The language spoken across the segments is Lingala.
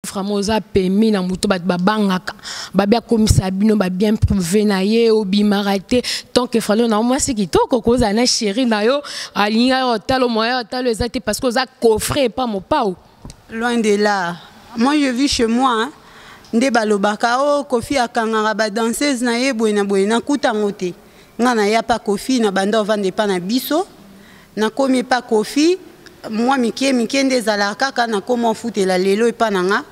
Vraiment oza pemi na moto bato babangaka babi akomisa bino ba bien prouvé na ye obimaka te tant que falo na mwasi kitoko kozala na chéri na yo alingi yo otalo moyen otalo eza te parce que oza coffre epa mopao. Loin de là, moi je vis chez moi hein. Nde balobaka o oh, Koffi akangaka ba danseuse na ye boye na boye, nakuta yango te. Nga naya pa Koffi na banda ovanda epa na biso, nakomi epa Koffi mwa mike mike nde ezalaka kaka, nakoma ofutela lelo epa na nga.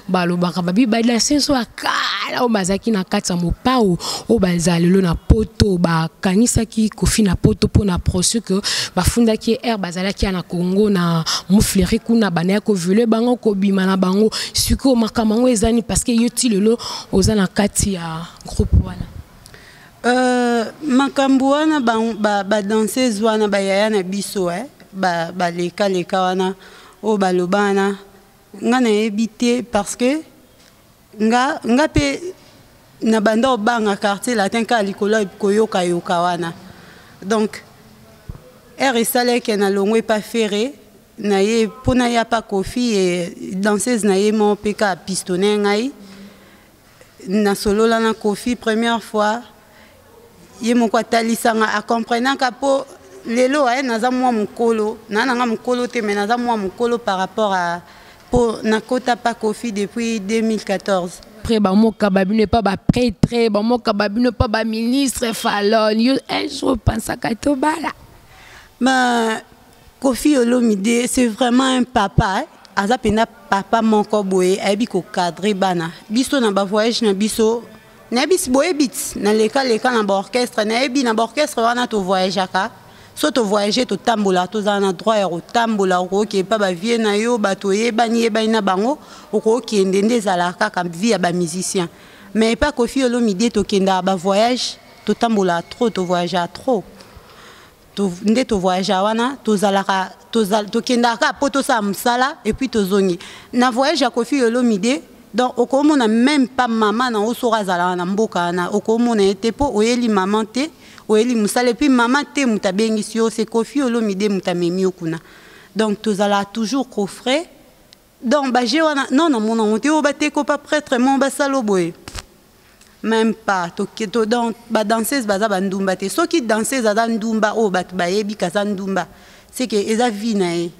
Balobaka babi badanseuse oyo ya kala oyo bazalaki na kati ya mopao oyo bazala lelo na poto, bakanisaki Koffi na poto mpo na procès que bafundaki ye air bazalaki ya na Congo na Mufleri kuna, bandaki koviole bango kobima na bango. Sikoyo makambo yango eza nini parce que yo ti lelo oza na kati ya groupe wana? Makambo wana ba danseuse wana ba yaya na biso, ba leka leka wana oyo baloba wana, nga nayebi te parce que nga pe na banda obanga quartier latin kaka likolo ya koyokayoka wana. Donc heure esalaki na longwe pa Ferre na ye mpona ya pa Koffi e danseuse na ye moko mpe kaka pistonne ngai. Nasolola na Koffi première fois, ye moko atalisanga akomprenaka mpo lelo naza mwa mokolo, naa nanga mokolo te mais naza mwa mokolo par rapport à mpo nakota pa Koffi depuis 2014. Après bamoka babino epa ba prêtre, bamoka babino epa ba ministre Falone, yo un jour pensaka tobala. Ma Koffi Olomide c'est vraiment un papa, hein? Aza pena papa moko boye ayebi ko cadrer bana biso na ba voyage na biso, nayebi si boyebi ti na leka leka na ba orchestre, nayebi na ba orchestre wana to voyageaka, so to voyager totambola, tozala na droit ya kotambola, okokende pa ba vie na yo, bato oyebani yebani na bango, okokende nde ezalaka kaka vie ya ba musicien. Mais epa Koffi Olomide tokendaka ba voyage, totambolaka trop, to voyageaka trop. Nde to voyage wana tozalaka, tokendaka kaka po tosala mosala et puis tozongi na voyage ya Koffi Olomide. Donc okomona même pas mama na yo soki azalaka na mboka wana, okomona ye te po oyeli mama te, oyeli mosala et puis mama te moto abengisi yo, c'est Koffi Olomide moto amemi yo kuna. Donc tozalaka toujours coffret. Donc ba jeu wana non, namona yango te oyo bateko pa prêtre mo basala boye. Même pas. To, donc, ba danseuse baza ba ndumba te. Soki danseuse aza ndumba oyo bato bayebi kaza ndumba, c'est que eza vie na ye.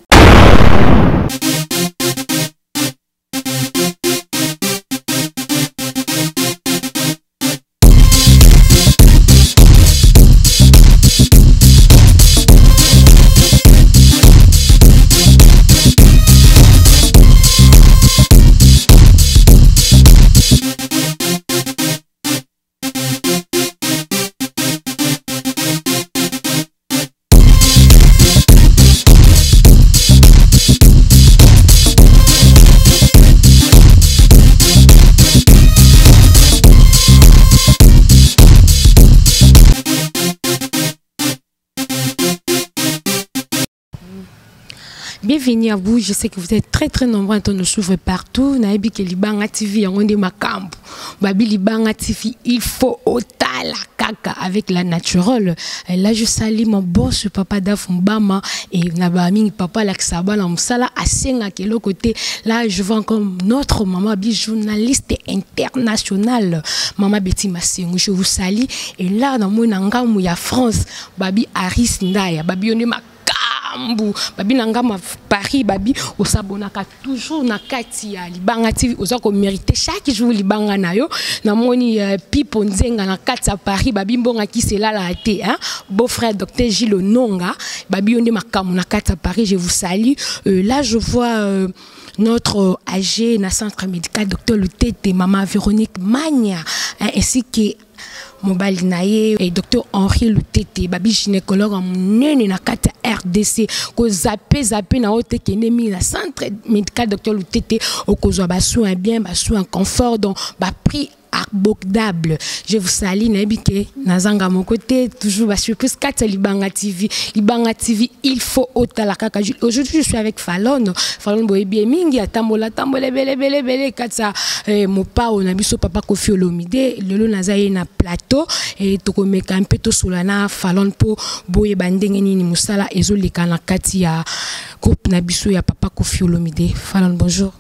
Bienvenue à vous, je sais que vous êtes très très nombreux à nous suivre partout. Nayebi ke Libanga TV yango nde makambo. Babi Libanga TV, il faut otala kaka avec la naturelle. Et là je salue mon boss papa Daf Mbama et na ba mingi papa Laksaba na musala asenga ke le côté. Là je vois encore notre maman bi journaliste internationale maman Betty Masengo, je vous salue. Et là na mona ngamu ya France babi Aris Ndaya, babi yonde makambu, babi na ngamu ya Paris, babi osabonaka toujours na kati ya Libanga TV, oza ko mériter chaque jour Libanga na yo. Na moni Pipo Nzenga na kati ya Paris, babi mbonga ki selala te, hein? Beau frère docteur Gilles Nonga, babi yonde makambu na kati ya Paris, je vous salue. Là je vois notre AG na centre médical docteur Lutete, maman Véronique Magna, hein, ainsi que mobali na ye et docteur Henri Lutete, babi gynécologue monene na kati ya RDC, ko zappe zappe na ote kende mingi na centre médical docteur Lutete, okozwa ba soins bien, ba soins confort, donc ba prix abordable. Je vous salue, nayebi ke nazanga mon côté toujours ba surprise kati ya Libanga TV. Libanga TV, il faut otala kaka. Aujourd'hui je suis avec Falone. Falone boyebi mingi atambola tambola bele bele bele kati ya mopao na biso papa Koffi Olomide. Lelo naza ye na plateau et tokomeka un peu tosola na Falone po boyeba ndenge nini musala ezoleka na kati ya groupe na biso ya papa Koffi Olomide. Falone, bonjour.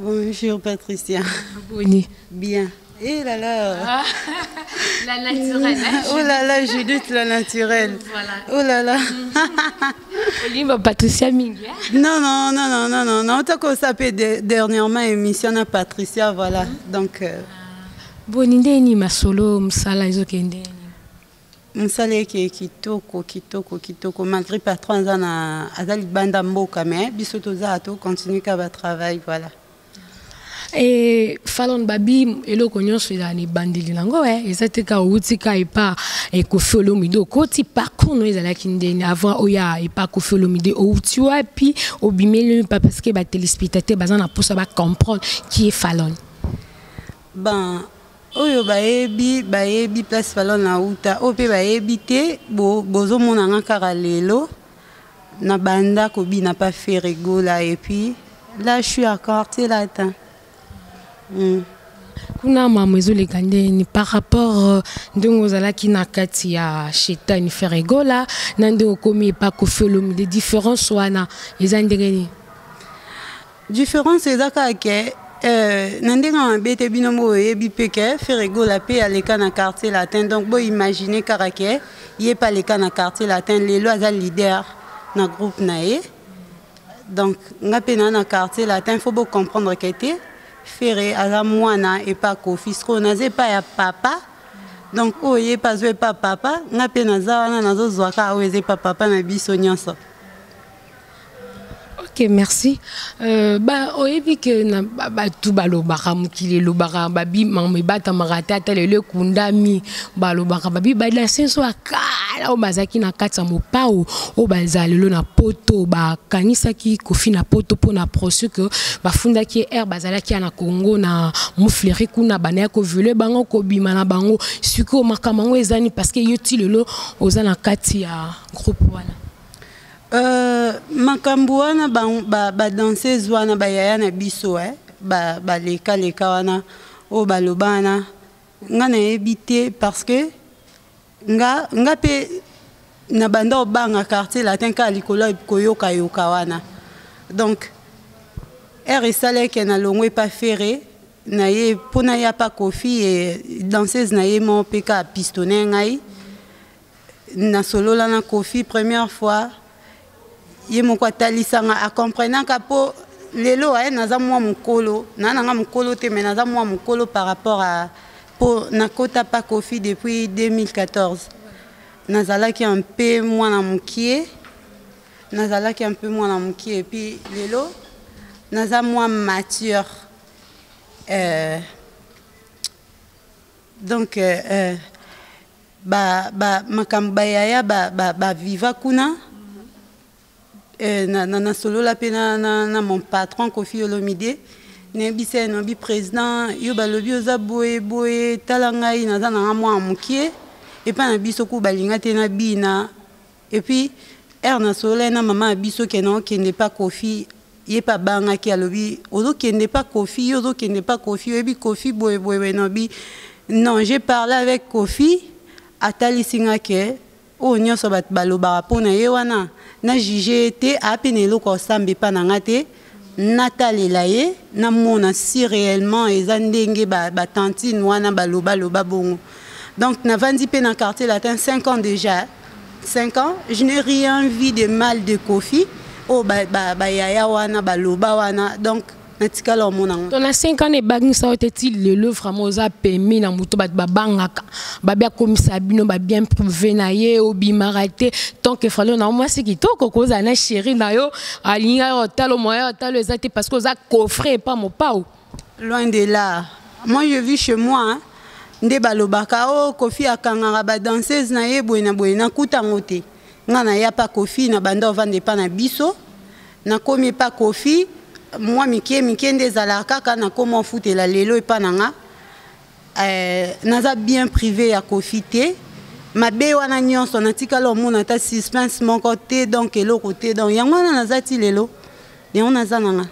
Bonjour Patricia. Boni. Bien. Eh là là. Ah, la naturelle. Hein, oh là là, Judith, la naturelle. Voilà. Oh là là. Olimba Patricia mingi. Hein? Non, non, non, non, non, non. Non, tant qu'on s'appelle dernièrement émission à Patricia, voilà. Donc. Boni ndeni masolo msala ezokende. Mosala eke kitoko kitoko kitoko malgré patron aza na aza libanda mboka mais biso toza to continue ka ba travail, voilà. E Falon, babi eloko nyonso ezala na ebandeli nango. Eza te ka outi ka epa Koffi Olomide okoti. Parcours no ezalaki ndeni avant oya epa Koffi Olomide? Outi wapi, obimeli pa? Parce que batéléspectateur baza na mposa bacomprendre qui est Falon. Ben, oyo bayebi, bayebi place Falon nauta. Oyo mpe bayebi te, bozomona nga kaka lelo. Na banda kobina pa Ferre Gola et puis là je suis à Quartier Latin. Kuna mama ezoleka ndeni par rapport ndenge ozalaki na kati ya Chetani Ferre Gola na ndenge okomi epa Koffi Olomide, différence wana eza ndenge nini? Différence eza kaka ke na ndenge ya mabe te, bino mo oyebi mpe ke Ferre Gola mpe aleka na Quartier Latin. Donc boimagine kaka ke ye mpe aleka na Quartier Latin, lelo aza leader na groupe na ye. Donc nga mpe naa na Quartier Latin, faut bocomprendre ke te, Ferre aza mwana epa Koffi. Sikoyo naza epai ya papa, donc oyo ye mpe azwa epa papa, nga mpe naza wana, nazozwa kaka oyo eza epa papa na biso nyonso. Ok, merci. Ba oyebi ke na bato balobaka, mokili elobaka, babi mama ebatamaka te ata lelo ekundami. Balobaka, babi badanseuse ya kala oyo bazalaki na kati ya mopao, oyo bazala lelo na Poto, bakanisaki Koffi na Poto mpona procès ke bafundaki aire bazalaki ya na Congo na Mofleri kuna, bandaki kovioler bango, kobima na bango. Sikoyo makambo yango ezani parce que yo ti lelo oza na kati ya groupe wana. Makambo wana, badanseuse ba wana, bayaya na biso, balekaleka wana oyo baloba wana, nga nayebi te, parce que nga mpe na banda obanga Quartier Latin kaka likolo ya koyokayoka wana. Donc ere esalaki na longwe epa Ferre na ye mpo na ya pa Koffi e danseuse na ye moko mpe kaka pistonne ngai. Nasolola na Koffi première fois, ye moko atalisanga, acomprenaka mpo lelo aye naza mwa mokolo naa nanga mokolo te, mais naza mwa mokolo par rapport à mpo nakota pa Koffi depuis 2014. Nazalaki un peu mwana mokie, nazalaki un peu mwana mokie, et puis lelo naza mwa mature. Donc ba makambo bayaya baviva ba kuna, na nasolola mpe na mon patron Koffi Olomide, nayebisa ye, nabi: "Président, yo balobi oza boye boye, tala ngai naza nanga mwana mokie epai na biso ku balinga te na bina." Et puis ere nasolola ye na mama ya biso ke naokende pa Koffi, ye mpe abangaki, alobi: "Ozokende pa Koffi? Yo ozokende pa Koffi, oyebi Koffi boye boye boye." Nabi: "Non, j'ai parlé avec Koffi, atalisi nga ke oyo nyonso bato balobaka mpo na ye wana, na juge ye te, aa mpe na eloko osamba epa na nga te, natalela ye, namona si réellement eza ndenge batantine wana balobaloba bongo." Donc navandi mpe na Quartier Latin 5 ans déjà, 5 ans, je n'ai rien vu de mal de Koffi oyo bayaya wana baloba wana. Donc natikala omona ngo. To na 5 ans ebangisa yo te? Ti lelo vraiment oza pemi na moto, bato babangaka, babi akomisa bino babien privé na ye, obimaka te. Tant que Falo na mwasi kitoko, kozala na chéri na yo alingi yo, otalo moya otalo eza te parce que oza coffre epa mopao. Loin de là. Moi je vis chez moi, hein. Nde balobaka o Koffi akangaka badanseuse na ye boye na boye, nakutango te. Nga naya pa Koffi na banda ovanda epa na biso, nakomi epa Koffi mwa mike mike nde ezalaka kaka, nakóma ofutela lelo epa na nga. Naza bien privé ya Koffi te. Mabe wana nyonso natikala omona ata suspense moko te, donc eloko te. Donc yango wana naza ti lelo, yango naza na nga.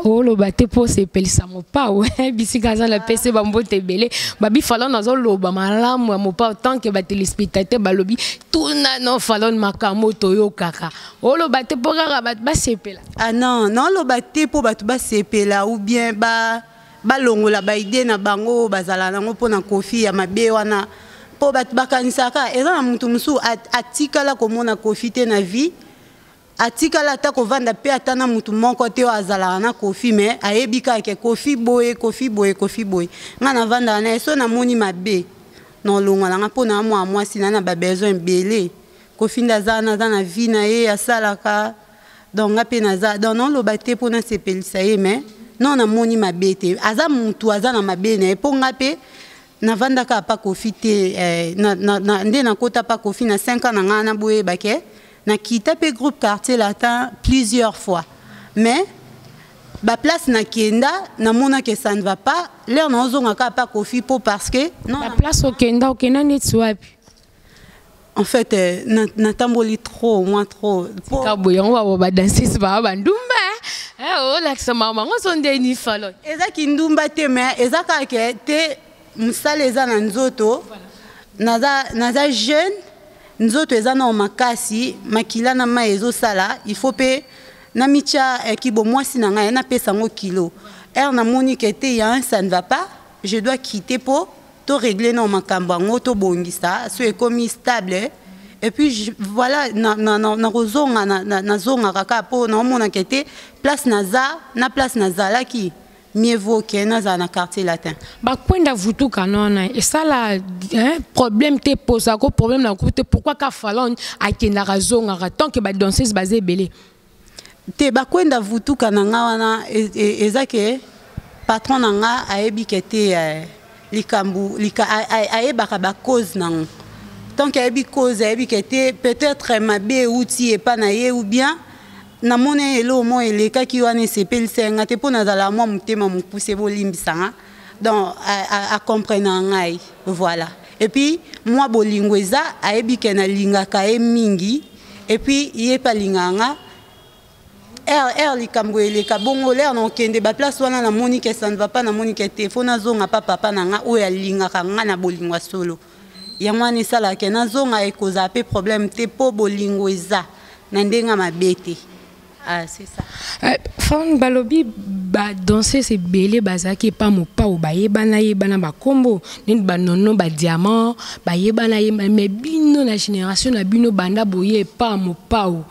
Oloba te mpo osepelisa Mopao bisika aza na pese bambote ebele. Babi Falon azoloba malamu ya Mopao tant que batéléspectateur balobi tuna no Falon makambo toyokaka. Oloba te mpo kaka bato basepela? Ah non, naoloba te mpo bato basepela ou bien ba balongola baidées na bango bazala nango mpona Kofi ya mabe wana, mpo bato bakanisaka eza na motu mosusu atikala komona Kofi te na vie, atikala ata kovanda mpe ata na motu moko te oyo azalaka na Kofi, mais ayebi kaka ke Kofi boye, Kofi boye, Kofi boye. Ngai navandaka na ye, so namoni mabe na olongwa nanga mpo na mwa mwasi na babesoin ebele. Kofi nde aza wana, aza na vie na ye asalaka. Donc nga mpe naza, donc naoloba te mpo nasepelisa ye, mais non, namoni mabe te. Aza mutu aza na mabe na ye, mpo nga mpe navandaka pa Kofi te. Nde nakota pa Kofi na 5 ans na ngai, naboyeba ke nakita mpe groupe Quartier Latin plusieurs fois, mais baplace nakenda, namonaki ça ne va pas. L'heure naozonga kaka pa Kofi mpo parce que non. Baplace okenda, okenda neti wapi? En fait, natamboli trop, moi trop. Kaboye yango babo badanseuse baa bandumba, olakisa mama bango so ndeni, Falon? Eza kindumba te, mais eza kaka ke te mosala eza na nzoto. Naza jeune, nzoto eza nao makasi, makila na mai ezosala. Il faut mpe namitya kibo mwasi na ngai, napesa yango kilo. Heure namoni ke te ya un ça ne va pas, je dois quitter mpo to régler nao makambo yango, tobongisa so ekomi stable. Et puis voilà, nakozonga, nazongaka kaka mpo naomonaka te place naza na place nazalaki, mieux vaut ke nazala na Quartier Latin. Bakwenda vutuka nona esala, hein, problème te, posako problème na groupe te? Pourquoi ka Falon akendaka azongaka tant que badanseuse baza ebele? Te, bakwenda vutuka na nga wana eza ke patron na nga ayebi ke te likambo ayebaka bacause nango. Tant que ayebi cause, ayebi ke te peut-être mabe euti epa na ye ou bien namoni eloko moko elekaki wana esepelisa nga te, mpo nazala mwa motema mokuse, bolimbisanga. Donc acomprena ngai, voilà. Et puis mwa bolingo eza, ayebi ke nalingaka ye mingi, et puis ye mpe alingaka nga. Heure likambo eleka bongo, l'heure na okende baplace wana, namoni ke ça ne va pas, namoni ke te, faut nazonga pa papa na nga oyo alingaka nga na bolingo ya solo. Yango wana esalaka ke nazonga, ekozala mpe problème te mpo bolingo eza na ndenge ya mabe te. Ah, c'est ça. Fan, balobi badanseuse ebele bazalaki epa Mopao, bayebana yebana bakombo nini, banono badiamant bayebana yebana, mais bino na génération na bino, banda boye epa Mopao,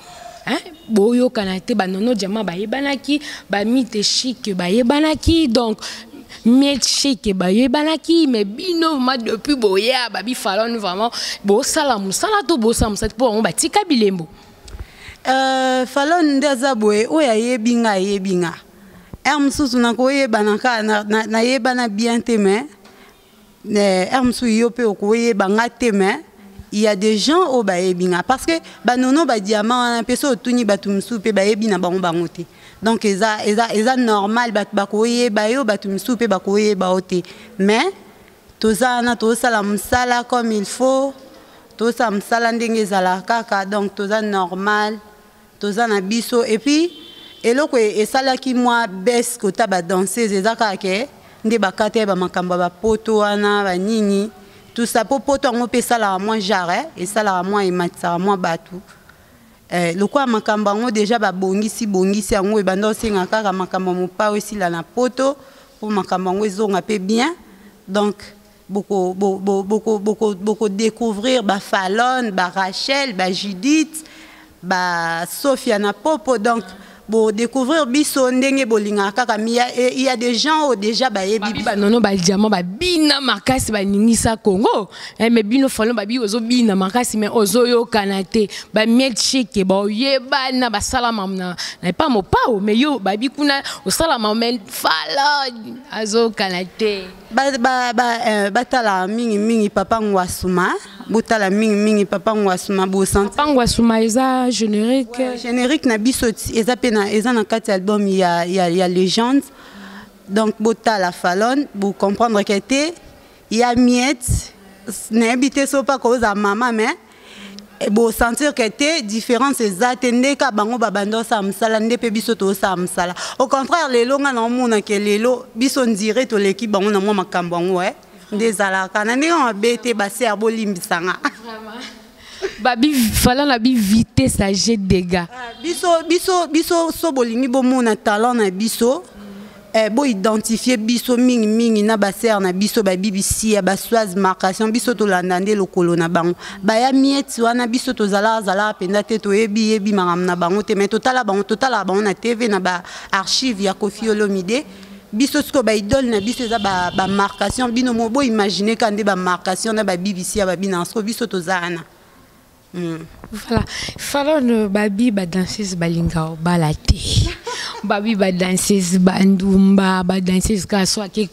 hein, boyokana te. Banono diamant bayebanaki, bamite chic bayebanaki, donc miel chic bayebanaki, mais bino vraiment depuis boya, babi Falon vraiment bosala mosala to bosala mosala mpo bango batika bilembo. Falon nde aza boye, oyo ayebi nga ayebi nga. Heure mosusu nakoyebana kaka nayebana bien te, mais heure mosusu yo mpe okoyeba nga te, mais il y a des gens oyo bayebi nga, parce que banono badiamant wana mpe so otuni bato mosusu mpe bayebi na bango bango te. Donc eza normal, bato bakoyeba yo, bato mosusu mpe bakoyeba yo te, mais toza wana, tozosala mosala comme il faut, tozosala mosala ndenge ezalaka kaka. Donc toza normal, toza na biso. Et puis eloko esalaki mwa baisse kota badanseuse eza kaka ke nde bakata ye bamakambo ya bapoto wana banini, tout ça, mpo poto yango mpe esalaka mwa genre, esalaka mwa ematisaka mwa bato. Lokola makambo yango déjà babongisi bongisi yango, ebanda osenga kaka makambo ya Mopao esila na poto mpo makambo yango ezonga mpe bien. Donc boko boko boko boko boko découvrir bafalone, barachel, bajudith, basofia na popo. Donc bodécouvrir biso ndenge bolingaka kaka. Mi il y a des gens oyo déjà bayebi. Babi banono badiamant babina makasi, baningisa Congo. Mais bino Falon, babi ozobina makasi mais ozoyokana te. Bamiel chike baoyebana, basalama na epa Mopao, mais yo babi kuna osalama, mais Falon azokana te. Batala mingimingi Papa Ngwasuma, botala mingimingi Papa Ngwasuma, bosant. Papa Ngwasuma eza générique. Ouais, générique na biso eza mpe eza na kati ya album ya Légende. Donc botala Falon, bocomprendre ke te ya miette, nayebi te so mpa kozala mama, mais Bosentir ke te différence eza te. Nde ka bango babanda osala mosala, nde mpe biso tozosala mosala. Au contraire, lelo nga naomona ke lelo biso ndire toleki bango na mwa makambo yango. Nde ezalaka na ndenge mabe te, basœurs bolimbisanga. Babi Falonne abi vitesse à jet dégâts. Biso so bolingi bomona talent na biso, boidentifie biso mingimingi na basœurs na biso baBBC ya baswaz marcation. Biso tolanda nde lokolo na bango, baya mieti wana. Biso tozalaka zalaka mpenza te, toyebi yebi makambo na bango te, mais totala bango, totalaka bango na TV, na baarchive ya Kofi Olomide. Biso sikoyo baidole na biso eza bamarcation. Bino mo boimagine ka nde bamarcation na baBBC ya babina. Sikoyo biso toza wana. Voilà, Falonne, babi badanseuse balinga obala te, babi badanseuse bandumba, badanseuse kaka so ake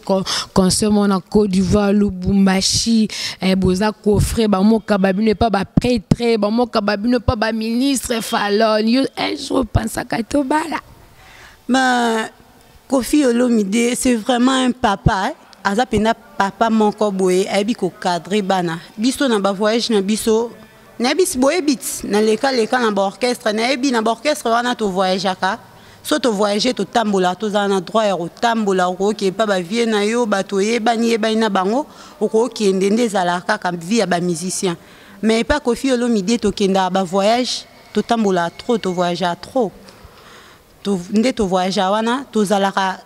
concert moko na Côte d'Ivoire, Lubumbashi, boza coffre, bamoka babino epa baprêtre, bamoka babino epa baministre. Falonne, yo un jour opansaka tobala? Ma Kofi Olomide, c'est vraiment un papa, hein? Aza mpenza papa moko boye, ayebi kocadrer bana. Biso na bavoyage na biso, nayebi boyebi ti nalekaleka na baorchestre, nayebi na baorchestre wana tovoyageaka. So tovoyage, totambola, tozala na droit ya kotambola. Okokende mpa bavieux na yo, bato oyebani yebani na bango, okokende. Nde ezalaka kaka vie ya bamusicien. Mais epa Kofi Olomide, tokendaka bavoyage, totambolaka trop, tovoyageaka trop. Nde tovoyage wana, tozalaka,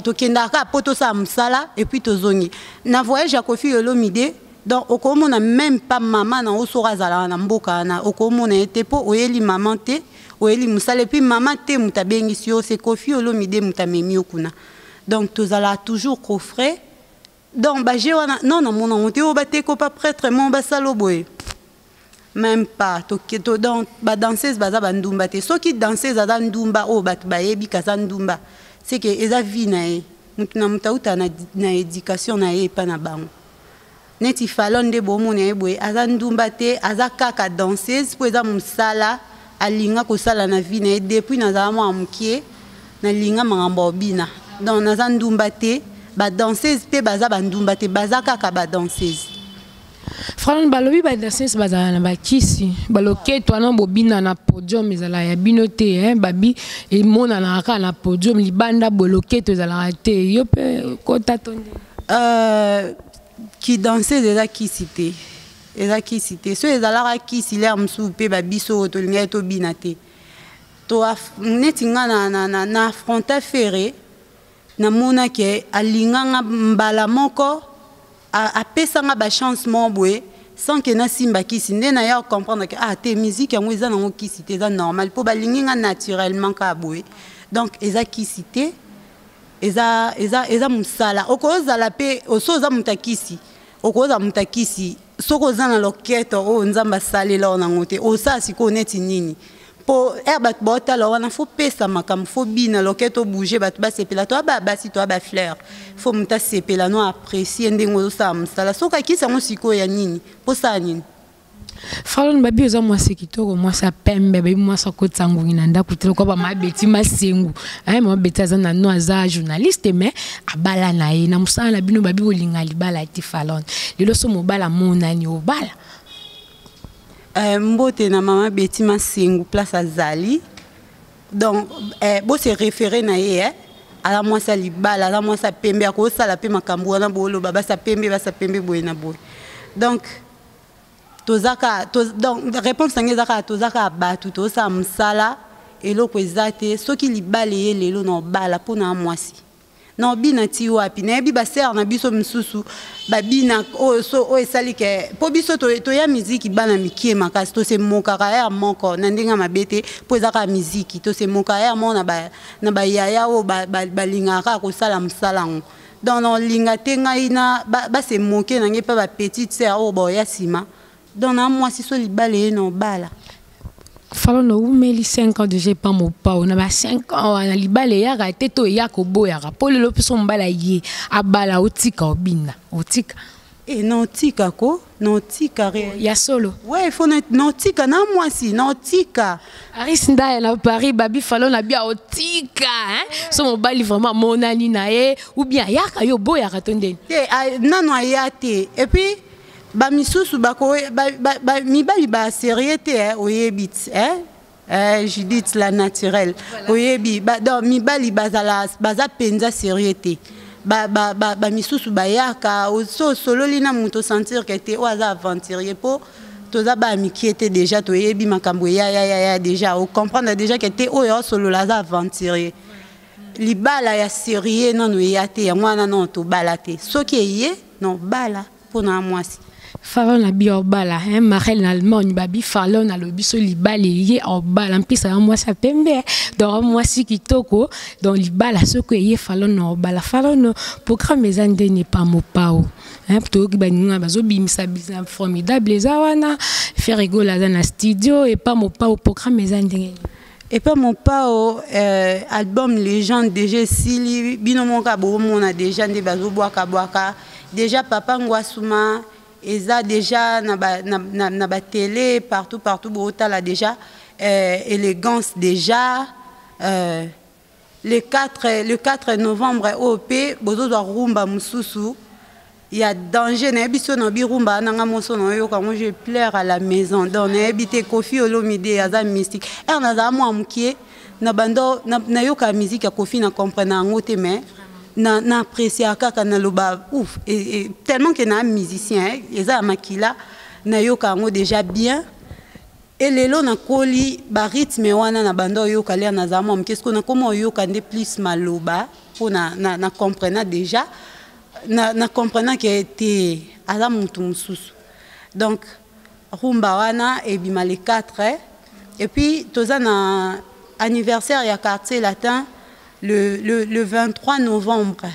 tokendaka kaka mpo tosala mosala et puis tozongi. Na voyage ya Kofi Olomide, donc okomona même pas mama na yo soki azalaka na mboka wana, okomona ye te, mpo oyeli mama te, oyeli mosala. Et puis mama te moto abengisi yo, c'est Kofi Olomide moto amemi yo kuna. Donc tozalaka toujours coffret. Donc baje wana non, namona yango te oyo bateko pa prêtre mo basala boye, même pas. Donc badanseuse baza bandumba te. Soki danseuse aza ndumba, oyo bato bayebi kaza ndumba, c'est que eza vie na ye. Motu na moto auta na éducation na ye epa na bango. Neti Falonne, nde bomona ye boye, aza ndumba te, aza kaka danseuse mpo eza mosala alinga kosala na vie na ye. Depuis nazala mwa mokie, nalinga makambo ya obina, donc naza ndumba te. Badanseuse mpe baza bandumba te, baza kaka badanseuse. Falonne, balobi badanseuse bazala na bakisi, baloketo wana bobina na podium ezalaka ya bino te, hein? Babi emonanaka kaka na podium, libanda boye loketo ezalaka te. Yo mpe kota to nde? Ki danseuse eza kisi te, eza kisi te. So ezalaka kisi, lere mosusu mpe babiso oyo tolingaki tobina te. To neti nga na affronta Ferre, namonaki alinganga mbala moko, apesanga bachance moko boye sans ke nasimba kisi. Nde naya comprendre ke ah te, musique yango eza nango kisi te, eza normal mpo balingi nga naturellement kaka boye. Donc eza kisi te, eza mosala. Okozala mpe so oza moto ya kisi, okozala moto ya kisi soki oza na loketo oyo Nzambe asalela oyo nango te, osala sikoyo neti nini? Mpo ere bato baotala wana, faut pesa makambo, faut bina loketo, bouge, bato basepela. Toya basi, toya bafleur, faut moto asepela no apprécie ndenge ozosala mosala. Soki akisi yango sikoyo ya nini, mposala nini? Falonne, babi oza mwasi kitoko, mwasi ya pembe. Babi mwasi akotisa ngungi na ndako te lokwa bama Beti Masengu. Mama Beti aza na no, aza journaliste, mais abala na ye na mosala na bino. Babi bolinga libala te. Falonne, lelo so mobala amonani, obala? Mbote na mama Beti Masengu place azali. Donc bose référé na ye, eh? Aza mwasi ya libala, aza mwasi ya pembe, akosala mpe makambo wana boloba basa pembe, basa pembe boye na boye. Donc tozaka to, donc réponse nange eza kaka toza kaka bato, tozosala mosala, eloko eza te. Soki libala eye lelo, na obala mpo na mwasi na obina ti wapi? Nayebi basœurs na biso misusu babina oyo so oyo esali ke mpo biso toya miziki bana mikie makasi, tosemokaka ya moko na ndenge ya mabe te, mpo eza kaka miziki. Tosemokaka ya moko na bayaya oyo balingaka kaka kosala mosala yango. Donc naolinga te ngai na basemoke na ngai mpe bapetite sœur oyo baoya nsima. Donc na mwasi, so libala eye, na obala. Falonne, oumeli 5 ans déjà epa Mopao. Na ba 5 ans wana, libala eyaka te to eyaka oboyaka? Mpo lelo mpe so mobala ye abala, otika obina, otika? E, naotika ko, naotika. Ya solo? Ouais, faut naotika na mwasi, naotika. Aris Ndaya na Paris, babi Falonne abi aotika, hein? So mobali vraiment amonani na ye ou bien ayaka, yo oboyaka to ndeni? Te, nano aya te. Et puis Bamisusu bako ba, mibali ba sérieux te, eh, oyebi ti, eh? Eh, Judith la naturelle, voilà. Oyebi ba, donc mibali bazala baza penza sérieux te. Ba misusu bayaka so osololi na moto, sentir ke te oyo aza aventurier, mpo toza ba mikie te. Déjà toyebi makambo ya ya ya ya, déjà ocomprendre déjà ke te oyo osolola aza aventurier. Libala ya sérieux nano eya te, yango wana nano tobala te. Soki eye, no bala mpona mwasi. Falon abi obala, hein, Marel na Allemagne babi Falon alobi so libala eye, obala mpisa ya mwasi ya pembe, donc mwasi kitoko. Donc libala soki eye, Falon na obala. Falon, programme eza ndeni pa Mopao, hein? Toyoki baninga bazobimisa bisa formidable, eza wana Ferre Gola aza na studio. Epa Mopao, programme eza ndenge nini? Epa Mopao, album Légende déjà esili. Bino moko bomona déjà nde bazobwakabwaka déjà Papa Ngwasuma, eza déjà na batélé partout partout, bootala déjà Élégance déjà le 4 novembre oyo mpe bozozwa rumba mosusu ya danger. Nayebi so na birumba nanga moso nayoka yango, je pleure à la maison. Donc nayebi te, Kofi Olomide aza mystique. Ere nazala mwa mokie na bando nayoka musique ya Kofi, na comprendre yango te, mais na apprécier kaka, naloba ouf et tellement que na musicien eza ya makila, nayoka yango déjà bien. E lelo nakoli, barythme wana na bando oyoka lere nazala mwa moke, siko nakoma oyoka nde plus maloba mpo na comprena déjà, na comprena ke te aza motu mosusu. Donc rumba wana ebima le 4, et puis toza na anniversaire ya Quartier Latin le 23 novembre,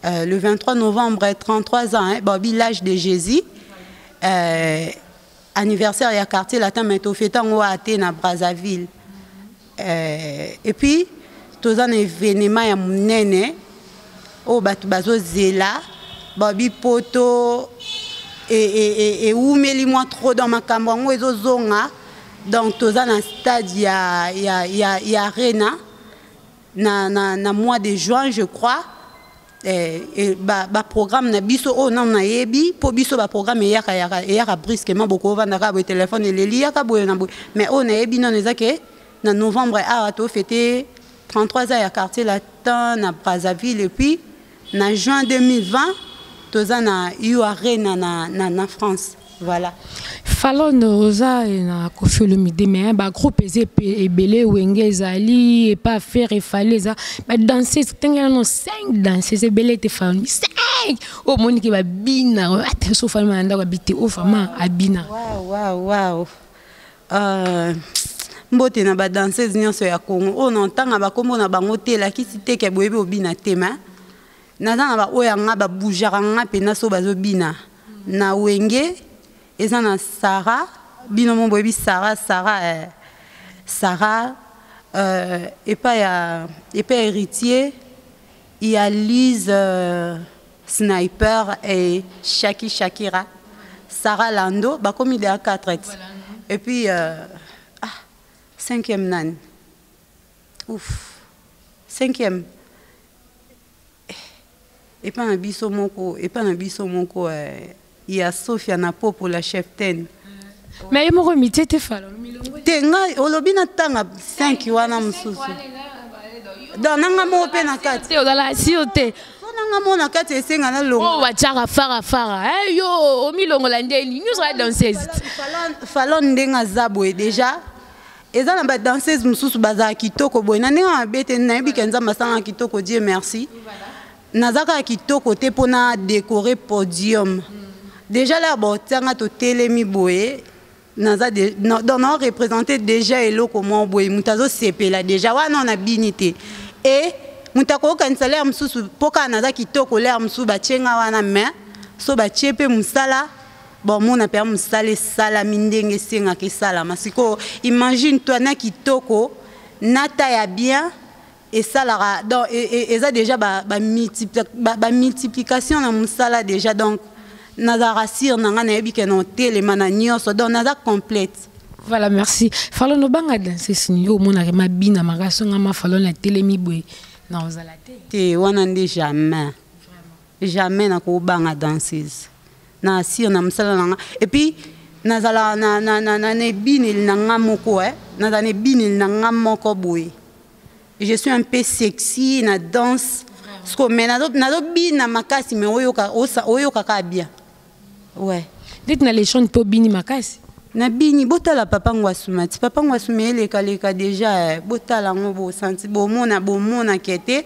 le 23 novembre, 33 ans, hein, bon, l'âge de Jésus, anniversaire ya Quartier Latin, mais tofeta yango ate na Brazzaville. Et puis toza na événement ya monene oyo bato bazozela, babi poto ewumeli mwa trop dans makambo yango ezozonga. Donc toza na stade ya Arena na mois de juin, je crois. Baprogramme na biso oyo nano nayebi, mpo biso baprogramme eyaka brusquement, bokovandaka boye, telefone eleli, yaka boye na boye. Mais oyo nayebi nano eza ke na novembre awa tofete 33 ans ya Quartier Latin na Brazzaville, et puis na juin 2020 toza na U Arena na France, voilà. Falon, oza na Kofi Olomide, mais bagroupe eza ebele, Wenge ezali, epa Ferre efali, eza badanseuse. Ndenge nano 5 danseuse ebele te, Falon, 5 oyo omoniki babina ata so Falon na ndako abi te oyo vraiment abina. Wow. Mbote na badanseuse nyonso ya Congo oyo na ntanga bakombo na bango te, elakisi te ke boyebi obina te. Ma naza na baoyo yanga babougeaka nga mpena so bazobina na Wenge, eza na Sara, bino mo boyebi Sara, Sara, Sara, epai ya Héritier, il y a Lise, Sniper et Shaki Shakira, Sarah Lando, bakomi deya 4. Et puis ah, cinquième nani? Ouf, cinquième epai na biso moko, epai na biso moko, ya Sofia na Popo la chef ten. Mais ye moko mitie te, Falon? Te, ngai olobi na ntanga 5 wana mosusu, donc nanga moko mpe na kati. Te, ozala sio te. So nanga moko na kati, esenga na longo. Oyo batiaka fara fara, yo omilongola ndeni nyonso ya danseuse. Falon ndenge aza boye déjà, eza na badanseuse mosusu bazala kitoko boye na ndenge mabe te. Nayebi ke Nzambe asalanga kitoko, Dieu merci, naza kaka kitoko te mpona décorer podium. Déjà la botianga totelemi boye, naza donc nao représente déjà eloko moko boye, moto azosepela déjà wana na bini te. E moto akokanisa lere mosusu mpo kaka naza kitoko, lere mosusu batie nga wana, mais so batie mpe mosala, bomona mpe mosala esalami ndenge esengaka esalama. Sikoyo imagine toi na kitoko na ta ya bien esalaka, donc eza déjà bamultiplication na mosala déjà. Donc nazalaka sire na ngai, nayebi ke na otelema na nyonso, donc naza complète. Voilà, merci Falon. Obanga danse sini oyo omonaka mabina makasi nga ma Falon atelemi boye na ozala te? Te, wana nde jamais, jamais nakobanga danseuse. Na assure na mosala na nga. Et puis nazala na ebineli na nga moko, eh. Nazala na ebineli na nga moko boye. Je suis un peu sexy na danse. Parce que mais nazobina makasi, mais oyoka oyoka bien. Ouais. Ndeti na légende mpo obini makasi. Nabini. Botala Papa Ngwasuma ti Papa Ngwasuma elekaleka déjà, eh, botala yango, bosanti, bomona, bomonaka te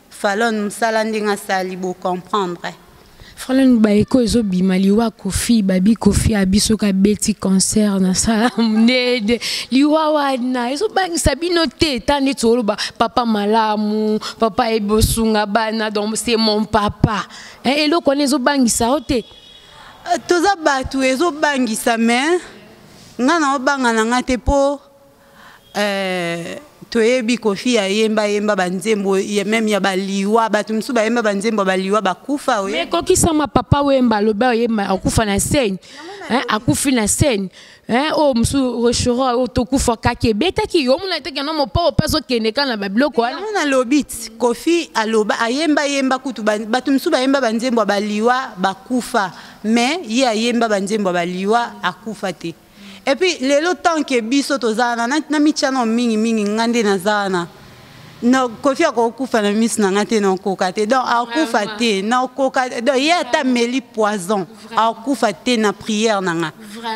Falon mosala ndenge asali, bocomprendre. Falon, baeko ezobima liwa Kofi, babi Kofi abi soki abeti concert na sala monene, liwa wana ezobangisa bino te? Ta neti oloba papa malamu, papa ayebi osunga bana, donc c'est mon papa. Eh, eloko wana ezobangisa yo te? Toza bato, ezobangisa, mais nga na obanga na nga te, mpo toyebi Kofi ayemba, ayemba banzembo même ya baliwa. Bato mosusu bayemba banzembo ya baliwa, bakufa. Mais ekokisama. Papa Wemba aloba, oyemba, akufa na scène, hein, akufi na scène, hein. Oyo mosusu Rochereau, oyo tokufa kaka ebetaki yo, omona teke no mopao mpe azokende kaka na babiloko wana. Yango nalobi ti Kofi aloba, ayemba, yemba kutu bato mosusu bayemba banzembo ya baliwa, bakufa, mais ye ayemba banzembo ya baliwa, akufa te. Et puis lelo, tant que biso toza wana na mitiano mingimingi, nga nde naza wana no, Kofi akokufa na miso na nga te, nakoka te. Donc akufa te, nakoka. Donc ye ata meli poison, akufa te na prière na nga,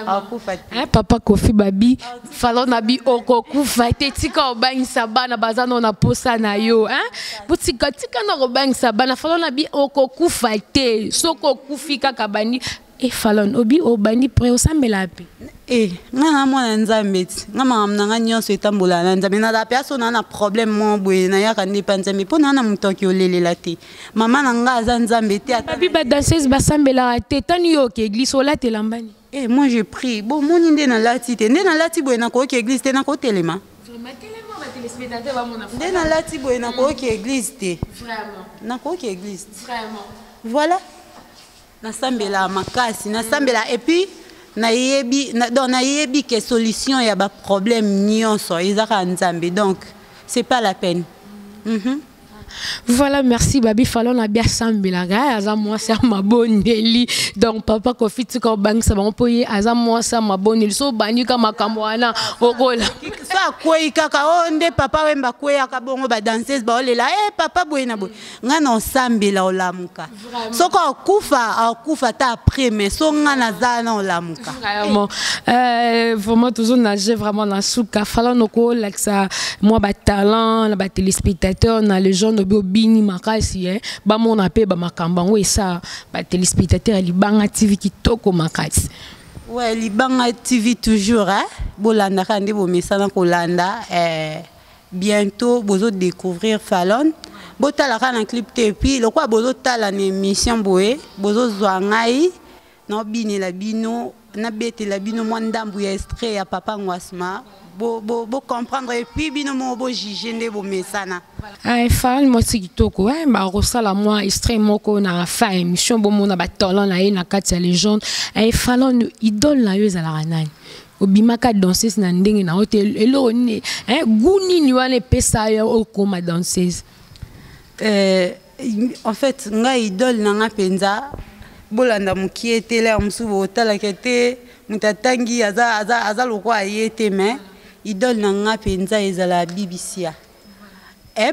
akufa te. Hein, papa Kofi, babi Falon abi okokufa te. Tika obangisa bana, baza no na posa na yo, hein? Botika, tika na kobangisa bana. Falon abi okokufa te. Soki okufi kaka bandi e Falon obi obandi pre osambela mpe. E nga na mwana Nzambe ti nga makambo na nga nyonso etambola na Nzambe. Nazala mpe aso naa na problème moko boye, nayaka nde epa Nzambe, mpo naa na moto aki olelela te. Mama na nga aza Nzambe te ata. Babi badanseuse basambelaka te. Tani yo oke église, olatela mbani? Eh, moi je prie. Bomoni nde nalati te, nde nalati boye, nakoki église te, nakotelema. Nde nalati boye, nakoki église te, nakoki église te. Voilà, nasambela makasi, nasambela. Et puis nayebi donc nayebi ke solution ya baproblème nyonso eza kaka Nzambe, donc c'est pas la peine. Voilà, merci. Babi Falon abi asambelaka, aza mwasi ya mabondeli. Donc papa Kofi, tika obangisa bango, mpo ye aza mwasi ya mabondeli. So obandi ka makambo wana, okola. So akwei kaka oyo nde Papa Wemba akweyaka bongo, badanseuse baolela e papa boye na boye. Ngai na osambela, olamuka. Soki akufa, akufa ta après, mais so ngai naza na olamuka. Vraiment, vraiment toujours nager vraiment na suka. Falon, okolakisa mwa batalent na batéléspectateur na légende. Obi obini makasi, eh? Bamona mpe bamakambo yango esa batéléspectateur ya Libanga TV kitoko makasi. Ouais, Libanga TV toujours, hein? Bolandaka nde bomesana kolanda. Bientôt bozodécouvrir Falon. Botalaka na clip te, puis lokola bozotala na émission boye, bozozwa ngai naobinela bino, nabetela bino mwa ndambu ya extrait ya Papa Ngwasma, bocomprendre et puis bino moko bojuge nde bomesana. Falon mwasi kitoko, bakosala mwa extrait moko na fin émission, bomona batalent na ye na kati ya légende. Falon, idole na yo ezalaka nani? Obimaka danseuse na ndenge na yo te. Eloko nini, gu nini wana epesa yo okoma danseuse? En fait, ngai idole na nga mpenza, bolanda mokie te, lere mosusu botalaka te moto atangi aza lokwa aye te, mais idole na nga mpenza ezala Bibisia.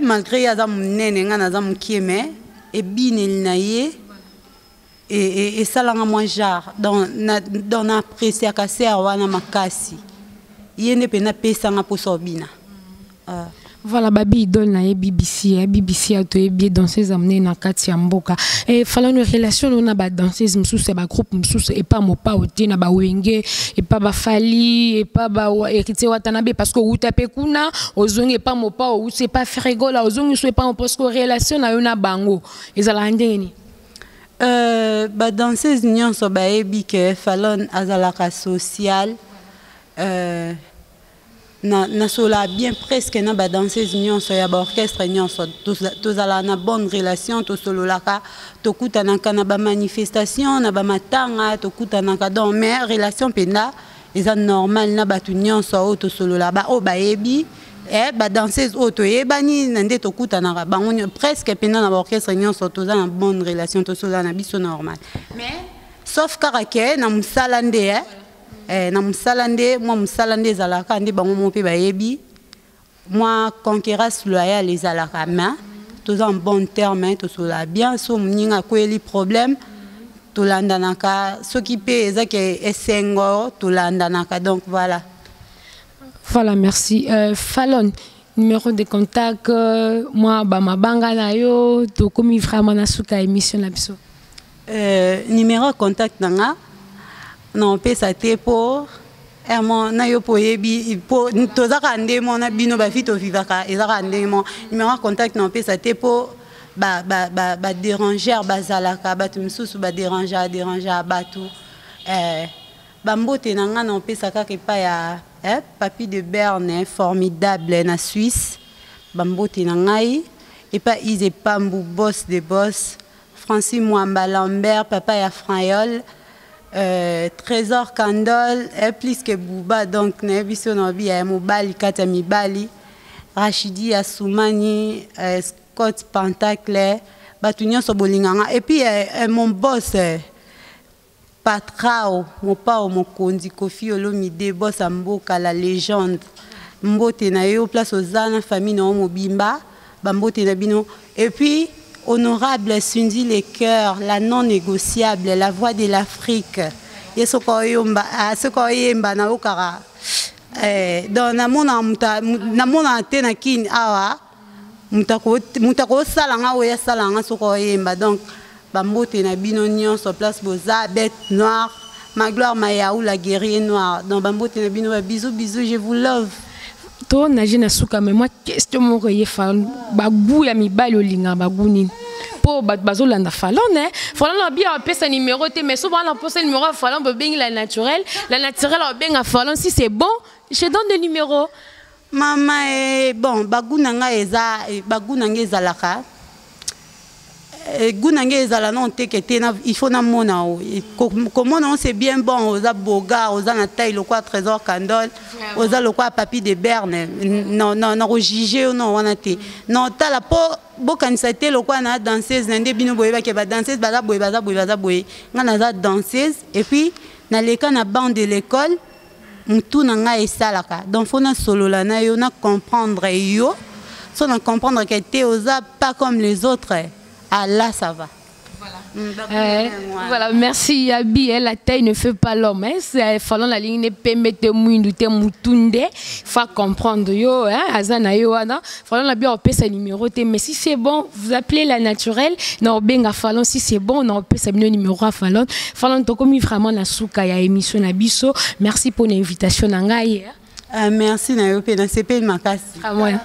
Malgré ye aza monene, nga naza mokie, mais ebineli na ye esalanga mwa genre. Donc na appréciaka sœur wana makasi. Ye nde mpenza apesanga mposa obina. Voilà, babi idole na ye BBC, ya BBC ya toyebi ye, danseuse ya monene na kati ya mboka. E Falano, relation no na badanseuse mosusu ya bagroupe mosusu, epa Mopao te, na bawenge, epa bafali, epa ba Héritier Watanabe, parce que outa mpe kuna, ozongi epa Mopao, outi epa Ferre Gola, ozongi so epa Mopao, parce que relation na yo na bango ezalaka ndenge nini? Badanseuse nyonso bayebi ke Falon azalaka social. Nasolaka bien presque na badanseuse nyonso ya baorchestre nyonso. Tozalaka na bonne relation, tosololaka, tokutanaka na bamanifestation, na bamatanga tokutanaka. Donc mais relation mpenza eza normal na bato nyonso oyo tosolola, baoyo bayebi, badanseuse oyo toyebani na nde tokutanaka bango presque mpenza na baorchestre nyonso. Toza na bonne relation, tosolola na biso normal, mais Sauf kaka ke na mosala nde eh? Eh, na mosala nde, mwa mosala nde ezalaka nde bango moko mpe bayebi mwa concurrence loyale ezalaka, mais toza en bon terme, tosolaa bien. So moninga akweyeli problème, tolandanaka. Soki mpe eza ke esengo, tolandanaka. Donc voilà. Voilà, merci. Falonne, numéro de contact, moi, bamabanga na yo, tokomi vraiment na suka émission na biso. Numéro ya contact na nga na opesa te, mpo mo na yo mpo oyebi, mpo toza kaka nde mo na bino bavi tovivaka, eza kaka ndenge mo. Numéro ya contact na opesa te, mpo badérangeur bazalaka, bato mosusu badérangeaka dérangeaka bato. Bambote na nga na opesa kaka epai ya Papi de Berne, formidable na Suisse. Bambote na ngai epai Ise Pambu, boss de boss, Francis Mwamba Lambert, papa ya Frayol, Trésor Candol, plus que Bouba, donc nayebi so na obi ya mobali kati ya mibali, Rachidi Assoumani, Scott Pentacle, bato nyonso bolinganga. Et puis mon boss, Patrao Mopao Mokonzi, Kofi Olomide, boss ya mboka, la légende. Mbote na yo place oza na famille na yo mobimba, bambote na bino. Et puis honorable Cindy Le Cœur, la non négociable, la voix de l'Afrique. Ye soki oyomba, soki oyemba, nayokaka donc namonaka moto, namonaka te na Kini awa moto akosala nga oyo asala nga soki oyemba. Donc bambote na bino nyonso place boza. Bête noire, Magloire Mayaou, la guerrier noire. Donc bambote na bino, ba bisous bisous, je vous love. To nage na suka, mais moi question moko eye. Falonne, bagoût ya mibali olingaka bagoût nini? Mpo bato bazolanda Falonne. Falonne abi apesa numéro te, mais so bana posa numéro ya Falonne, bobengi la naturelle. La naturelle abenga Falonne: si c'est bon, je donne le numéro. Mama, bon, bagoût na ngai eza, bagoût na ngai ezalaka, goût na ngai ezala non teke te. Il faut namona o komona o, c'est bien bon, oza bogar, oza na taille lokola Trésor Candole, oza lokola Papi de Berne, nakojuge yo non wana te. Non, tala, mpo bokanisa te lokola na danseuse na nde bino boyebaki badanseuse baza boye, baza boye, baza boye. Ngai naza danseuse et puis naleka na banc de l'école, mutu na ngai esalaka. Donc faut nasolola na yo, na comprendre yo. So na comprendre ke te, oza pas comme les autres, ah là, ça va. Voilà, merci Yabi. Hein, la taille ne fait pas l'homme. Hein, c'est fallant la ligne pembe te mwindu te mutunde. Faut comprendre yo, hein, azana yo wana. Fallant la bien opesa numéro te, mais si c'est bon, vous appelez la naturelle. Non benga fallant si c'est bon, on opesa bino numéro à Fallant. Fallant, tokomi vraiment na suka ya émission na biso. Merci pour l'invitation na ngai. Hein. Merci na yo mpe, nasepeli makasi. Ah, ouais.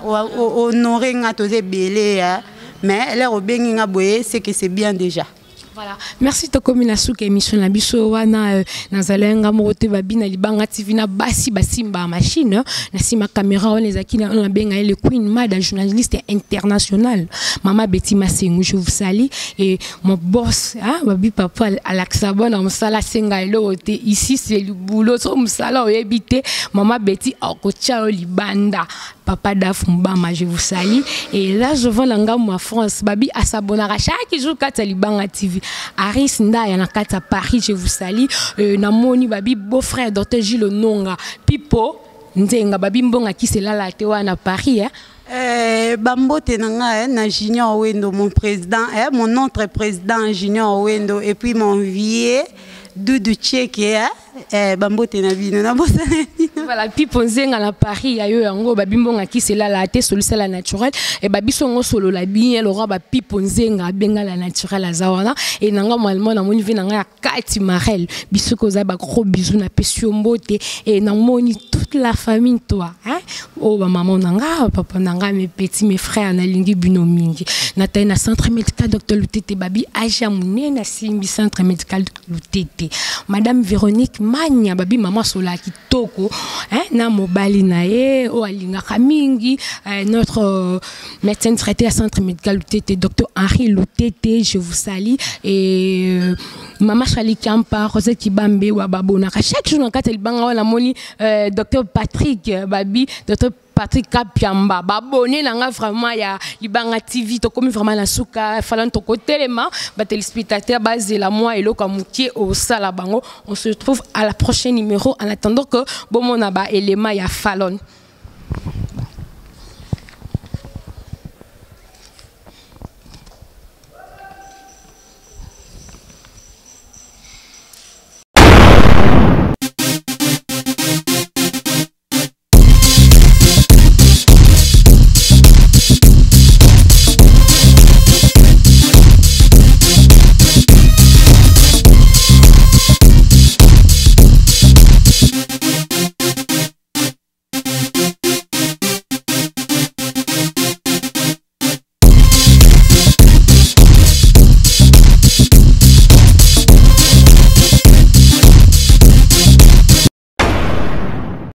Honore nga, toza ebele, mais l'heure obengi nga boye, c'est que c'est bien déjà. Voilà. Merci, tokomi na suka émission na biso wana. Nazala nga moko te, babi na Libanga TV na basi basimba machine na sima caméra wana ezalaki na na benga le Queen Mada, journaliste international, Mama Betty Masengu, je vous salue. Et mon boss, hein, babi papa Alaksa bona mosala, senga eloko te. Ici c'est le boulot, so mosala oyebi te, Mama Betty akotia yo libanda. Papa Daf Mbama, je vous salue. Et là, je vois na ma France, babi asabonaka chaque jour kati Libanga TV, Aris Ndaya na kati Paris, je vous salue. Namoni babi beau-frère Dr Gilles Nonga, Pipo Nzenga, babi mbonga kiselala te wana Paris, hein. Bambote na nga na Junior Wendo, mon président, mon autre président Junior Wendo, et puis mon vieux Doudou Tcheke, bambote na bino, nabosana bino. Voilà, Pipo Nzenga na Paris ya yo yango, babi mbonga kiselala te, solisa naturel et babi songo solo la bien le roi ba Pipo Nzenga benga la naturel aza wana. Et nanga normalement na moni ve nanga ya Kati Marel biso koza ba gros bisous na pesi yo mbote. Et na moni toute la famille, toi, hein, oh, ba maman nanga, papa nanga, mes petits, mes frères, na lingi bino mingi. Na tayi na centre médical Dr Lutete, babi aja munene simbi centre médical Lutete, Madame Véronique Mania, babi maman sola kitoko, hein, na mobali na ye o alingaka mingi, notre médecin traité à centre médical Lutete, Dr Henri Lutete, je vous salue. Et Mama Chali Kampa, Rosette Kibambe wa babonaka chaque jour na kati libanga wana, moni Dr Patrick, babi Dr Patrick Kapiamba, baabonné na nga vraiment ya Libanga TV. Tokomi vraiment na suka. Falon, tokotelema, ba téléspectateurs bazela mwa eloko ya mokie osala bango. On se retrouve à la prochaine numéro, en attendant que bomona ba élément ya Falon.